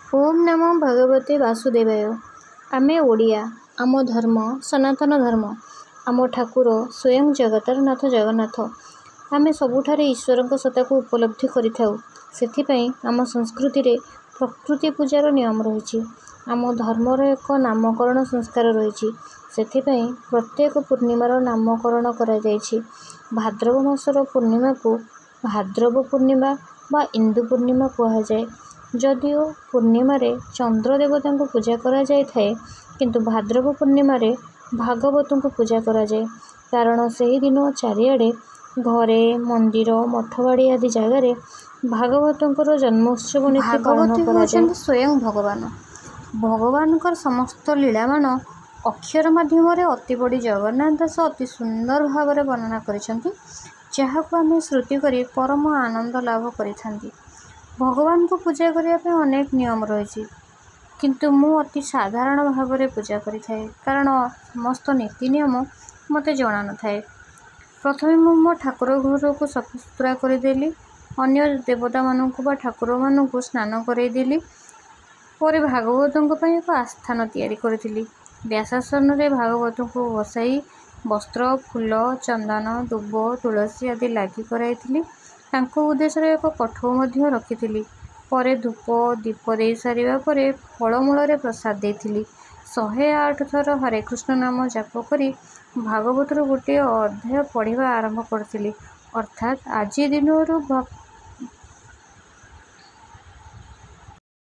ଓମ୍ ନମୋ ଭଗବତେ ବାସୁଦେବାୟ। ଆମେ ଓଡ଼ିଆ, ଆମ ଧର୍ମ ସନାତନ ଧର୍ମ, ଆମ ଠାକୁର ସ୍ୱୟଂ ଜଗତର ନାଥ ଜଗନ୍ନାଥ। ଆମେ ସବୁଠାରେ ଈଶ୍ୱରଙ୍କ ସତ୍ତାକୁ ଉପଲବ୍ଧି କରିଥାଉ। ସେଥିପାଇଁ ଆମ ସଂସ୍କୃତିରେ ପ୍ରକୃତି ପୂଜାର ନିୟମ ରହିଛି। ଆମ ଧର୍ମର ଏକ ନାମକରଣ ସଂସ୍କାର ରହିଛି। ସେଥିପାଇଁ ପ୍ରତ୍ୟେକ ପୂର୍ଣ୍ଣିମାର ନାମକରଣ କରାଯାଇଛି। ଭାଦ୍ରବ ମାସର ପୂର୍ଣ୍ଣିମାକୁ ଭାଦ୍ରବ ପୂର୍ଣ୍ଣିମା ବା ଇନ୍ଦୁ ପୂର୍ଣ୍ଣିମା କୁହାଯାଏ। ଯଦିଓ ପୂର୍ଣ୍ଣିମାରେ ଚନ୍ଦ୍ର ଦେବତାଙ୍କୁ ପୂଜା କରାଯାଇଥାଏ, କିନ୍ତୁ ଭାଦ୍ରବ ପୂର୍ଣ୍ଣିମାରେ ଭାଗବତଙ୍କୁ ପୂଜା କରାଯାଏ। କାରଣ ସେହିଦିନ ଚାରିଆଡ଼େ ଘରେ, ମନ୍ଦିର, ମଠବାଡ଼ି ଆଦି ଜାଗାରେ ଭାଗବତଙ୍କର ଜନ୍ମୋତ୍ସବ ନୀତି ପାଳନ ଭାଗବତ କରାଯାଏ। ହେଉଛନ୍ତି ସ୍ୱୟଂ ଭଗବାନ। ଭଗବାନଙ୍କର ସମସ୍ତ ଲୀଳାମାନ ଅକ୍ଷର ମାଧ୍ୟମରେ ଅତିବଡ଼ି ଜଗନ୍ନାଥ ଦାସ ଅତି ସୁନ୍ଦର ଭାବରେ ବର୍ଣ୍ଣନା କରିଛନ୍ତି, ଯାହାକୁ ଆମେ ଶ୍ରୁତି କରି ପରମ ଆନନ୍ଦ ଲାଭ କରିଥାନ୍ତି। ଭଗବାନଙ୍କୁ ପୂଜା କରିବା ପାଇଁ ଅନେକ ନିୟମ ରହିଛି, କିନ୍ତୁ ମୁଁ ଅତି ସାଧାରଣ ଭାବରେ ପୂଜା କରିଥାଏ, କାରଣ ସମସ୍ତ ନୀତି ନିୟମ ମୋତେ ଜଣା ନଥାଏ। ପ୍ରଥମେ ମୁଁ ମୋ ଠାକୁର ଘରକୁ ସଫାସୁତୁରା କରିଦେଲି, ଅନ୍ୟ ଦେବତାମାନଙ୍କୁ ବା ଠାକୁରମାନଙ୍କୁ ସ୍ନାନ କରାଇଦେଲି। ପରେ ଭାଗବତଙ୍କ ପାଇଁ ଏକ ଆସ୍ଥାନ ତିଆରି କରିଥିଲି। ବ୍ୟାସାସନରେ ଭାଗବତଙ୍କୁ ବସାଇ ବସ୍ତ୍ର, ଫୁଲ, ଚନ୍ଦନ, ଦୁବ, ତୁଳସୀ ଆଦି ଲାଗି କରାଇଥିଲି। ତାଙ୍କ ଉଦ୍ଦେଶ୍ୟରେ ଏକ କଠଉ ମଧ୍ୟ ରଖିଥିଲି। ପରେ ଧୂପ, ଦୀପ ଦେଇସାରିବା ପରେ ଫଳମୂଳରେ ପ୍ରସାଦ ଦେଇଥିଲି। 108 ଥର ହରେକୃଷ୍ଣ ନାମ ଜାପ କରି ଭାଗବତରୁ ଗୋଟିଏ ଅଧ୍ୟାୟ ପଢ଼ିବା ଆରମ୍ଭ କରିଥିଲି। ଅର୍ଥାତ୍ ଆଜି ଦିନରୁ